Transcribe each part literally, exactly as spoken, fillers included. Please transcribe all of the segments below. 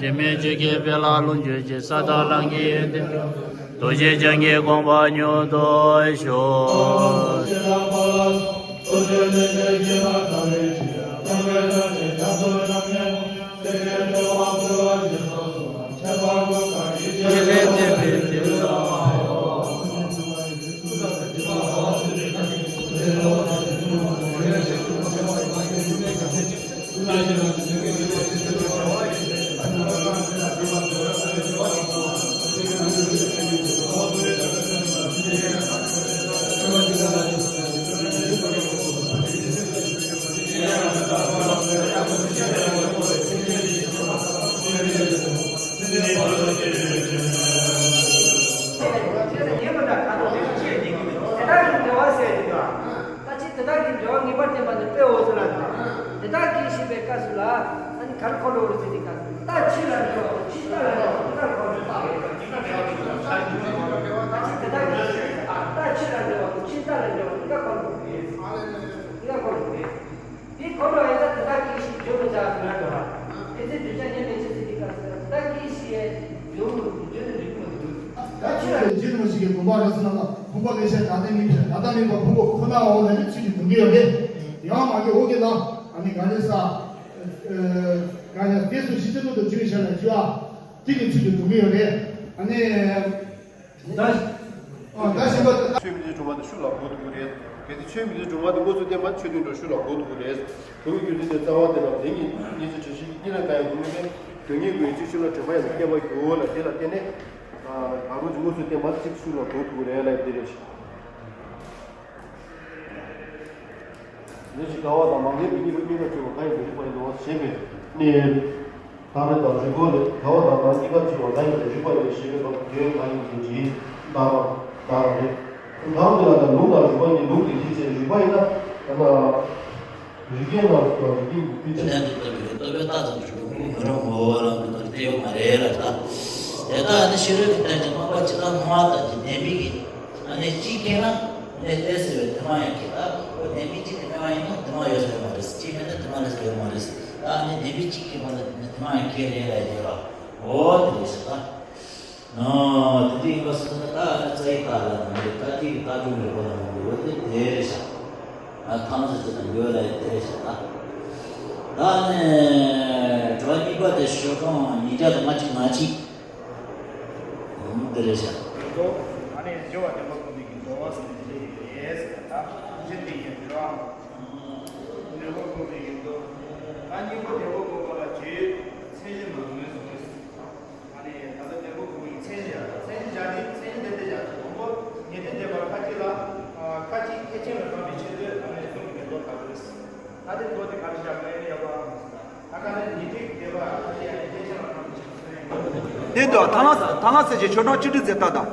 དྲི་མེད་ཆོས་ཀྱི་དཔལ་ལ་ལོངས་སྤྱོད་ཅིང་། ས་དང་ལམ་གྱི་ཡོན་ཏན་རྡོ་རྗེ་འཆང་གི་དགོངས་པ་མྱུར་དུ་ཤོག། ད་ཅི་དེ་དག་གི་འབྲེལ་བ་ངེས་པར་བསྟན་པ་ནི་དཔེ་འོ་ཟེར་ལ་འདུག་དེ་དག་གིས་ཞེས་པའི་སྐབས་སུ་ལ་ཨ་ནི་ག་རེ་འཁོར་ལོ་རེད་ཟེར་དེ་སྐབས་སུ་ད་ཕྱི་ལ་འབྲེལ་བ་ཕྱི་ལྟ་ལ་འབྲེལ་བ་འདི་ག་འཁོར་ལོ་རེད། ད་ཅི་དེ་དག་གིས་ཞེས་པའི་ད་ཕྱི་ལ་འབྲེལ་བ་ཕྱི་ལྟ་ལ་འབྲེལ་བ་འདི་ག་འཁོར་ལོ་རེད། འདི་ག་འཁོར་ལོ་རེད། དེ་འཁོར་ལོ་ཡིན་ཙང་དེ་དག་གིས་ཞེས་བརྗོད་མི་བྱ་ཟེར་ན་འགྲོ་བ། དེ་ཚེ་གདུལ་བྱ་ཉན་མི་བྱེད་ཟེར་དེ་སྐབས་སུ་ལ་དེ་དག་གིས་ཞེས་བརྗོད་བརྗོད་ནི་འགྲིག་མི་འདུག་ད་ཁྱོད་ལ་རྗེ་རིན་པོ་ཆེ་གི་དགོངས་པ་རེད་ཟེར་ན་ལ་ཕུང་པོ་ལེགས་བཤད་ད་ལྟ་མིན་ད་ལྟ་མིན་པ་ཕུང་པོ་ཁོ་ན་འོ་ན་ནི་ཚུལ་གྱིས་སྡོམ་གྱི་ཡོད་རེད། ཡང་མ་གི་འོ་གི་ལ་ཨ་ནི་ག་ནས་ས་ག་ནས་དེ་སུ་ཞིག་ཅི་ཐུབ་ཏུ་བྱུང་བའི་ཞལ་ལ་ཞུ་ཨ། དེ་གི་ཚུལ་གྱིས་སྡོམ་གྱི་ཡོད་རེད། ཨ་ནི་ད་ཨ་ད་ཞིམ་པ་ཆོས་མི་ཚེའི་སྒྲོན་མ་དེ་ཤུགས་ལ་གོ་ཐུབ་ཀྱི་རེད། གལ་ཏེ་ཆོས་མི་ཚེའི་སྒྲོན་མ་དེ་མགོ་ཚུགས་བསྟན་པ་ཆོས་དོན་འགྲོ་ཤུགས་ལ་གོ་ཐུབ་ཀྱི་རེད། དུ་བའི་རྒྱུ་མཚན་དེ་རྩ་བ་དེ་ལ་དེ་ཉིད་ཉིད་ཀྱི་དྲི་ཞིག་གཉིས་ལ་གང་ཡང་དགོས་མིན་པས། དོན་གཉིས་ཀྱི་ཚིག་ཤུགས་ལ་དྲན་པ་ཡང་སྐྱེ་བ་འགྱུར་བ་ལ་དེ་ལ་བརྟེན་ནས། ང་རང་གི་མགོ་ཚུགས་བསྟན་པ་ཚིག་ཤུགས་ལ་གོ་ཐུབ་ཀྱི་རེད་ལབ་དེ་རེད། ལས་ཀྱི་དགའ་བ་དང་མ་དགའ་བའི་གཉིས་པོ་གཉིས་ཀ་སྤྲོད་པ་གང་ཡིན་པའི་རིགས་པ་ཡིན་ནོ་ཞེས་པས་ནི། ཐག་རིང་དང་རིང་པོ་ལས་དགའ་བ་དང་མ་དགའ་གཉིས་ཀ་སྤྲོད་པ་གང་ཡིན་པའི་རིགས་པ་ཡིན་ཞེས་པའི་བར་དོན་གང་ཡིན་གྱི་འདྲིས་ལྟར་ལྟར་རེད། གང་དེ་ལ་ད་ལུང་དང་རིགས་པ་གཉིས། ལུང་དེ་ལུང་དེ་རིགས་པ་ཡིན་ན་ཡང་ན་རིགས་པའི་ནང་དུ་རིགས་པའི་དཔེ་ཆ། དེ་ལྟར་དུ་ལྟ་བུའི་རྟགས་ཙམ་གྱིས་གྲུབ་པ་མི་རུང་ངོ་བོ་ལ་མི་ལྟར་སྐྱེ་བ་མ་རེད་ལ་ད། དེ་དག་ནི་ཕྱི་རོལ་གྱི་རྟེན་ཅིང་རྣམ་པ་ཇི་ལྟར་སྣང་བ་ལྟར་གྱི་བདེན་པའི་གི། ཨ་ནི་གཅིག་སྐྱེས་ན་ནི་དེ་ཟེར་བའི་དེ་མ་ཡང་སྐྱེས། ད་ཁོ་བདེན་པའི་གཅིག་གི་དེ་མ་ཡིན་ན་དེ་མ་ཡོད་ས་ཡོད་མ་རེད། གཅིག་མེད་ན་དེ་མ་རེད་ས་ཡོད་མ་རེད། ད་ཨ་ནི་བདེན་པའི་གཅིག་སྐྱེས་པ་ལ་ནི་དེ་མ་ཡང་སྐྱེས་རེད་ལ་ཡོད་ར། འོ་དེ་རེད་ཤག་ད། ཨ་དེ་འདྲ་ཡིན་པ་སོང་ན་ད་ཨ་ནི་རྩ་བའི་རྟགས་ལ་ནི་རེད། ད་ཁྱེད་ཀྱི་རྟགས་སྦྱོར་ལས་ཁོ་ན་མང་པོ་ཡོད་དེ་དེ་རེད་ཤག་ཨ་ཐང་ཟེར་ཅི་དང་འགྱོད་ལ་དེ་རེད་ཤག་ད་ཨ་ནི་དྲི་བ་གཉིས་པ་དེ་ཤོག་གྲངས་ཉིས་བརྒྱ་དང་ལྔ་བཅུ་ང་གཅིག་ཨང་། དེ་རེད་ཤག་ཨ་ནི་སྦྱོར་བ་བདེན་པ་སྒོམ་པའི་གི་འདུལ་བ་ཟེར་ནས་དེ་རེད་ཟེར་ད་གཞི་དེ་ཡིན་དྲི་བའང་། བདེན་པ་སྒོམ་པའི་གི་འདུལ། ད་གཉིས་པོ་བདེན་པ་སྒོམ་པ་ལ་རྗེས་མཚན་གཞི་ནང་ངོས་སུ་ངོས་སུ། ཨ་ནི་ད་ལྟ་བདེན་པ་སྒོམ་པའི་མཚན་གཞི་ཡང་མཚན་གཞི་སྦྱར་ཏེ་མཚན་གཞི་དེ་ལྟ་སྦྱར་ཏེ་དང་པོ་ངེས་དོན་བསྟན་པ་ཁ་ཅིག་ལ་ཁ་ཅིག་ཐེག་ཆེན་ལ་བཀག་པའི་ཆེད་དུ་ཨ་ནི་གསུང་གི་མེ་ཏོག་ལྟ་བུ་རེད། ད་དེ་མདོ་དེ་ག་རེ་བཞག་པ་ཡིན་ཡག་པོ་ཨ་མ་སོང་། ད་ག་ནི་ཉི་ཁྲི་བརྒྱད་པ་ཁ་ཅིག་ཨ་ནི་ཐེག་ཆེན་ལ་བཀག་པའི་ཆེད་དུ་གསུང་ཡག་པོ། དེ་འདུག་ཐ་ན་ཐ་ན་ཚེ་གཅིག་ཆོས་གྲོགས་བཅུ་དྲུག་ཟེར་ལྟ་དང་།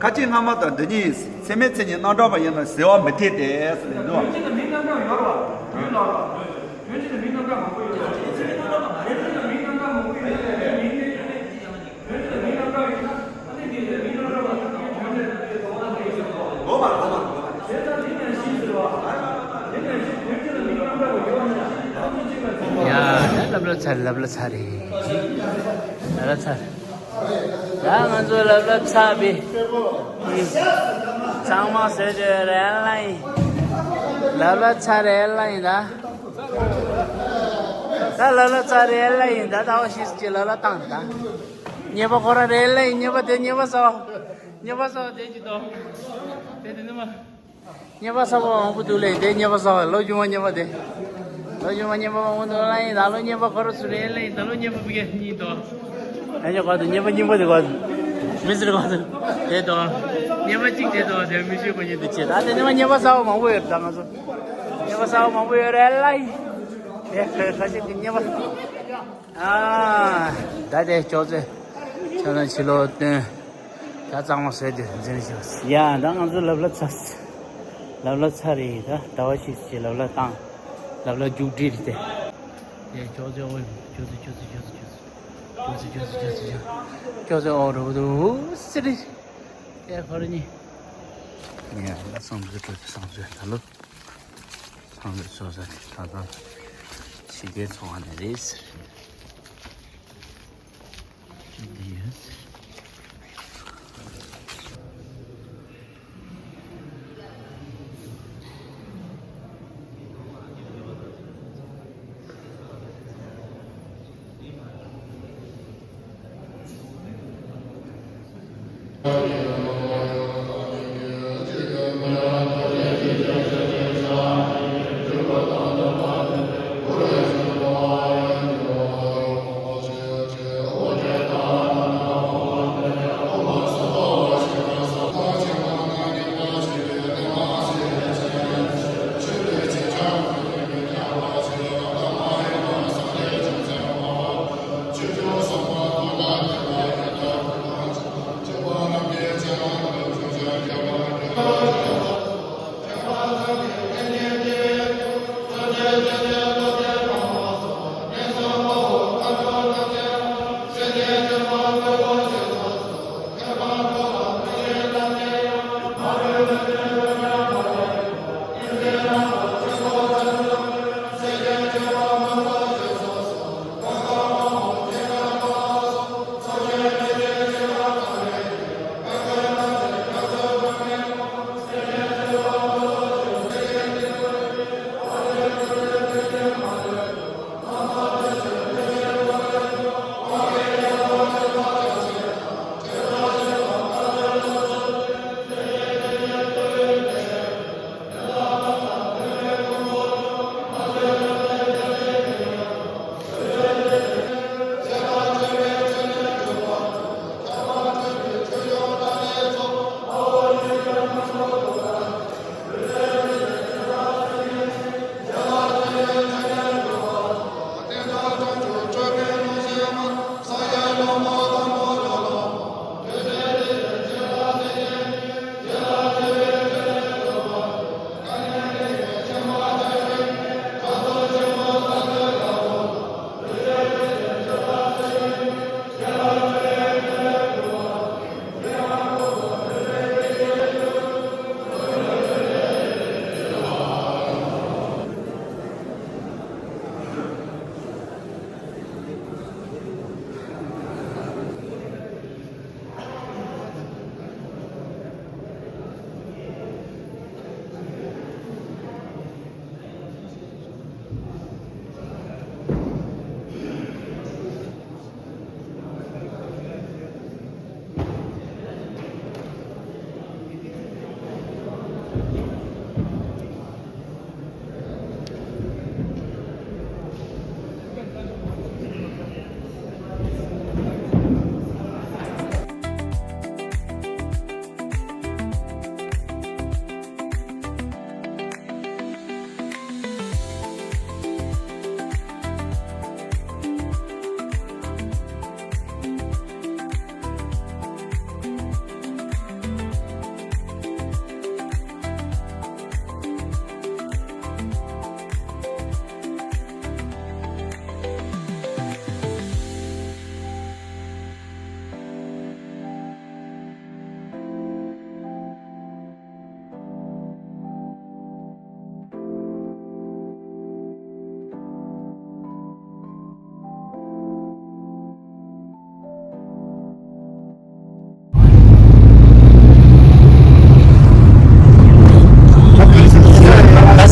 ཁ་ཅིག་སྔ་མ་དང་འདི་ཉིད་ཚད་མའི་མཚན་ཉིད་རྣམ་གྲངས་པ་ཡིན་ན་ཟེར་བ་མི་འཐད་དེ་ཟེར་ནས་འདུག་དོན་གཅིག་ལ་མིང་རྣམ་གྲངས་ཡོད་རེད་བ། དོན་ལ་རེད། དོན་གཅིག་ལ་མིང་རྣམ་གྲངས་མང་པོ་ཡོད་རེད། དོན་གཅིག་ལ་མིང་རྣམ་གྲངས་མང་པོ་ཡོད་རེད། དོན་གཅིག་ལ་མིང་རྣམ་གྲངས་ཡོད་ན་ཨ་ནི་དེ་ལ་མིང་རྣམ་གྲངས་མང་པོ་ཡོད་རེད། དོན་གཅིག་ལ་མིང་རྣམ་གྲངས་མང་པོ་ཡོད་རེད། དེ་ལྟར་མིང་རྣམ་བཞི་ཟེར་བ། དེ་ལ་བཞི་དོན་གཅིག་ལ་མིང་རྣམ་གྲངས་ཡོད་ན་ཨ་ནི་གཅིག་ལ་ཡ་ད་ལབ་ལ་ཚར་ལབ་ལ་ཚར་རེད། ལབ་ལ་ཚར། ད་ང་ཚོ་ལབ་ལ་ཚར་བས། ཚང་མ་བཟོས་ཏེ་རེད་ལ་ཡིན། ལབ་ལ་ཚར་རེད་ལ་ཡིན་ད། ད་ལབ་ལ་ཚར་རེད་ལ་ཡིན་ད། ད་འོ་ཤིས་ཀྱི་ལབ་ལ་བཏང་ད། ཉེས་པ་ཁོ་ར་རེད་ལ་ཡིན། ཉེས་པ་དེ་ཉེས་པ་ཟ་བ། ཉེས་པ་ཟ་བ་དེ་ཅི་དོ། དེ་དེ་ནི་མ། ཉེས་པ་ཟ་བ་མང་པོ་འདུག་ལེ། དེ་ཉེས་པ་ཟ་བ་ལོ་རྒྱུས་མ་ཉེས་པ་དེ། ལོ་རྒྱུས་མ་ཉེས་པ་མང་པོ་འདུག་ལ་ཡིན། ད་ལོ་ཉེས་པ་ཁོ་ར་སུ་རེད་ལ་ཡིན། ད་ལོ་ཉེས་པ་བུ་གས་གཉིས་དོ། ཨ་ཉོ་ག་དུ་ཉེས་པ་གཉིས་པ་དེ་ག་དུ། མི་ཟེར་ག་དུ། དེ་དོ། ཉེས་པ་གཅིག་དེ་དོ། དེ་མི་ཤེས་གོ་ཉེས་དུ་ཆེ། ད་དེ་ཉེས་པ་ཉེས་པ་ཟ་བ་མང་པོ་ཡོད་ད་ང་ཚོ། ཉེས་པ་ཟ་བ་མང་པོ་ཡོད་རེད་ལ་ཡིན། དེ་ཁ་ཁ་ཤས་ཀྱི་ཉེས་པ། ཨ། ད་དེ་ཅོག་ཙེ། ཁྱོད་རང་ཕྱི་ལོགས་སྟོན། ད་གཙང་མ་བཟོས་ཏེ་འཛིན་ཞུ། ཡ་ད་ང་ཚོ་ལབ་ལ་ཚར། ལབ་ལ་ཚར་རེད་ད། ཟླ་བ་ཕྱིས་ཀྱི་ལབ་ལ་བཏང་། ལབ་ལ་རྒྱུགས་འདྲི་རེད་དེ། དེ་ཅོག་ཙེ་ཨོ་ཡིན། ཅོག་ཙེ་ཅོག་ཙེ་ཅོག་ཙེ་ཅོག་ཙེ། ཅོག་ཙེ་ཅོག་ཙེ་ཅོག་ཙེ་ཅོག་ཙེ་ཨོ་རུ་དུ་སི་རི། དེ་ཁོ་ར་གཉིས། ངས་ལ་བསམ་ཚུལ་སྤྲོད་དེ་བསམ་ཚུལ་ད་ལོ། བསམ་ཚུལ་ཚོགས་ས་དེ་ད་ལྟ་ཕྱི་རྒྱལ་ཚོང་བ་ནས་རེད་ཟེར། ད་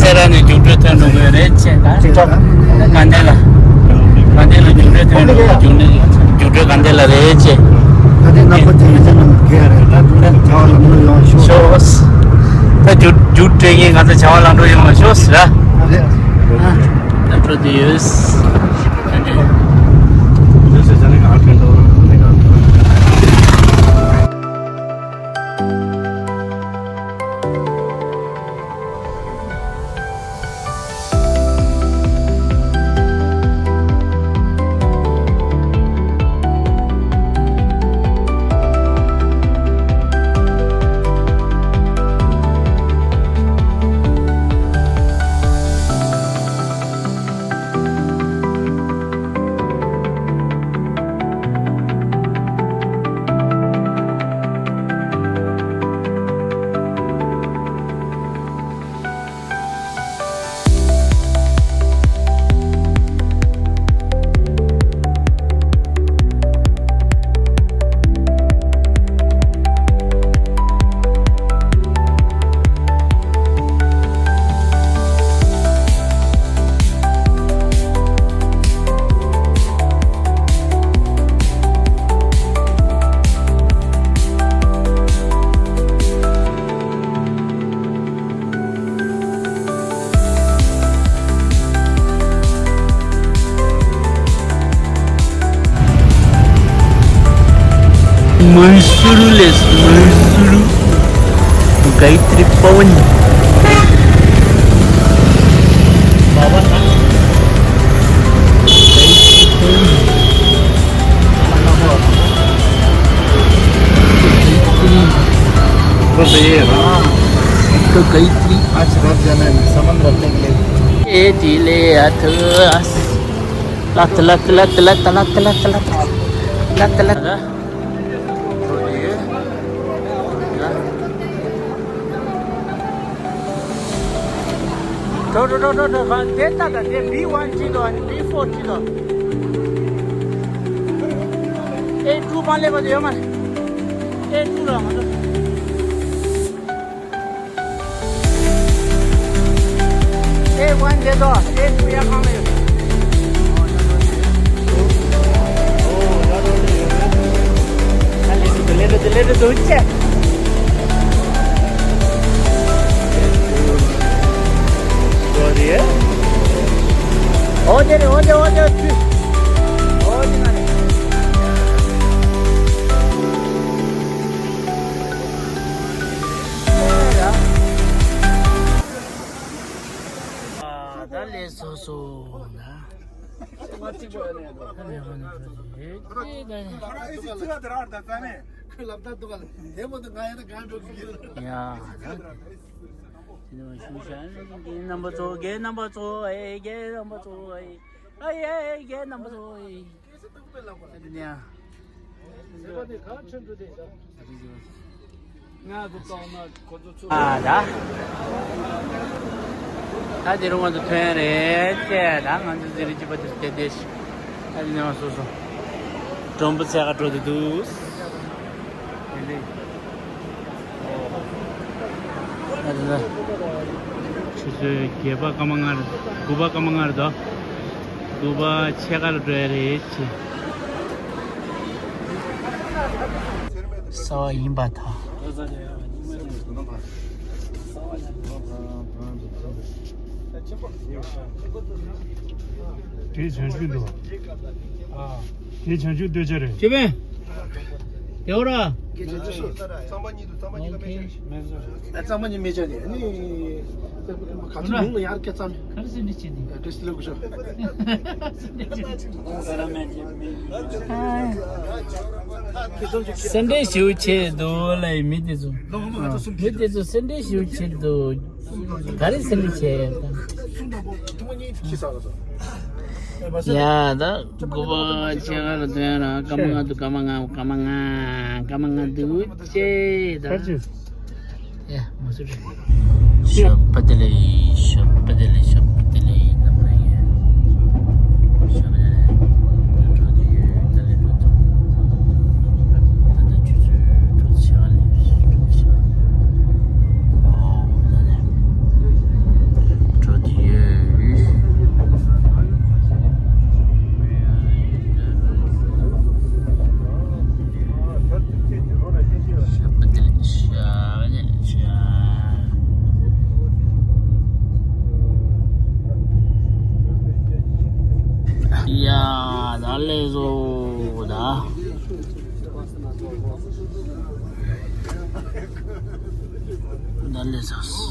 སེ་ར་ནས་རྒྱུགས་སྤྲོད་ཐོན་འགྲོ་གི་རེད་ཅེས་ད། དགའ་ལྡན་ལ། དགའ་ལྡན་ལ་རྒྱུགས་སྤྲོད་ཐོན་འགྲོ་གི་རྒྱུགས་སྤྲོད་རྒྱུགས་སྤྲོད་དགའ་ལྡན་ལ་རེད་ཅེས། ད་དེ་ནག་པོ་དེ་ཡིན་ན་ག་རེད། ད་དུང་ད་བྱ་བ་ལམ་འགྲོ་ཡོང་ཤོག་ཤོག་ད་རྒྱུགས་རྒྱུགས་སྤྲོད་མཁན་ག་ཚོད་བྱ་བ་ལམ་འགྲོ་ཡོང་ཤོག་ཟེར། ད་འགྲོ་དུས་ཡོད། मैसूर ले मैसूर गायत्री पवन। बाबा ना। गायत्री पवन। बस ये है ना। तो गायत्री। आज रात जाना है समुद्र तक ले। ए दिले अथस। लत लत लत लत लत लत लत लत लत। ཐོ་ཐོ་ཐོ་ཐོ་ཐོ། དེ་ལྟ་དང་དེ་བི་ཝན་གཅིག་དང་བི་ཕོར་གཅིག་དང་། ཨེ་ཊུ་པང་ལེབ་པ་དེ་ཡོད་མ་རེད། ཨེ་ཊུ་ལ་མ་འགྲོ། ཨེ་ཝན་དེ་དང་ཨེ་ཊུ་ཡར་ཁང་ལ་ཡོད། ཨ་ལེ་ཏུ་ལེ་ཏུ་ལེ་ཏུ་ལེ་ཏུ་ཅེ། ཨོ་དེ་རེད། ཨོ་དེ་ཨོ་དེ་ཨོ་དེ་ཨོ་དེ་ན་རེད། ད་ལས་སོ་སོ་ན། རྣམ་པ་ཚོ་རྒན་རྣམ་པ་ཚོ་ཨེ་རྒན་རྣམ་པ་ཚོ་ཨེ་ཨེ་ཨེ་རྒན་རྣམ་པ་ཚོ་ཨེ། ཨ་ད། ད་དེ་རུ་ང་ཚོ་ཐོན་རེད་ཅེས་ད་ང་ཚོ་ཟི་རི་ཅི་པ་དེ་བལྟས་ཏེ། ཨ་ནི་ང་སོ་སོ། མགྲོན་པོ་འཚོལ་ག་འགྲོ་དུ་འདུག་དེ་ལས། ཨ་ད། ཆུ་ཚོད་བརྒྱད་པ་སྐར་མ་ལྔ་རེད། དགུ་པ་སྐར་མ་ལྔ་རེད་དོ། དགུ་པ་ཕྱེད་ཀ་ལ་འགྲོ་ཡ་རེད་ཅེས། གསར་བ་ཡིན་པ་ད། དེ་བྱང་ཆུབ་འདུག་དེ་བྱང་ཆུབ་སྟོད་ཆ་རེད། ཅེ་པན། དེ་འོ་ར། སྐད་ཆ་ཅི་སོ། གཙང་པ་གཉིས་འདུག་གཙང་པ་གཉིས་ཀ་མེད་ཆ་རེད། ཨ་གཙང་པ་གཉིས་མེད་ཆ་རེད། ཨ་ནི། ག་ཚོད་ལུང་ལ་ཡར་སྐད་གཙང་མེད། ག་རེ་སེ་འདྲི་བྱེད་དེ། ཨ་བཀྲ་ཤིས་བདེ་ལེགས་སྐུ་ཞབས། སེ་འབྲས་ཞེ་པོ་ཆེ་འདུག་ལ་མི་དེ་ཚོ། མི་དེ་ཚོ་སེ་འབྲས་ཞེ་པོ་ཆེ་འདུག་ག་རེ་སེ་འབྲས་ཆེ་ཡོད་དམ། ཡ་ད་དགུ་པ་ཕྱེད་ཀ་ལ་ཐོན་ར་སྐར་མ་ལྔ་འདུག་སྐར་མ་ལྔ་སྐར་མ་ལྔ་སྐར་མ་ལྔ་འདུག་ཅེས་ད། ཡ་མ་སུ་རེད། ཞབས་པ་དེ་ལས་ཞབས་པ་དེ་ལས་ཞབས་པ་དེ་ལས་ནམ་ལ་ཡ། ཞབས་པ་དེ་ལས་འགྲོ་དེ་ཡོད་ད་ལས་འགྲོ་དུ། ད་ད་ཆུ་ཚོད་འགྲོ་ཆ་ལས་འགྲོ་ཆ། ཨོ་ད་ལས་འགྲོ་དེ་ཡོད། ཡ་ད་ལས་བཟོ་ད། ད་ལས་བཟོ།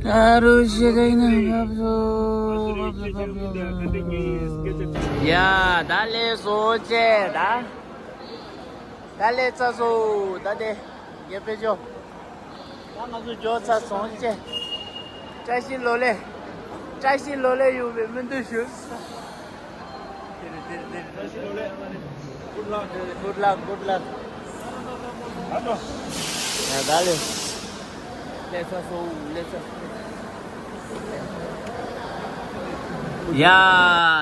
ད་རུ་ཤི་གི་ན་བབ་བཟོ་བབ་བཟོ་བབ་བཟོ། ཡ་ད་ལས་བཟོ་བྱས་ད། ད་ལས་ཚ་བཟོ་ད་དེ་ངས་དཔེ་ཆོ། ད་ང་ཚོ་འགྱོ་ཚར་སོང་ཅེ། བཀྲ་ཤིས་ལོ་ལེགས། བཀྲ་ཤིས་ལོ་ལེགས་ཡོང་བའི་སྨོན་འདུན་ཞུ། Good luck, good luck. ཡ་ད་ལེ། ལས་ཚ་སོང་ལས་ཚ། ཡ་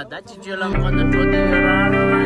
ད་ཅི་བཅོས་ལ་ཁོ་ན་འགྲོ་དེ་ཡོད་ར།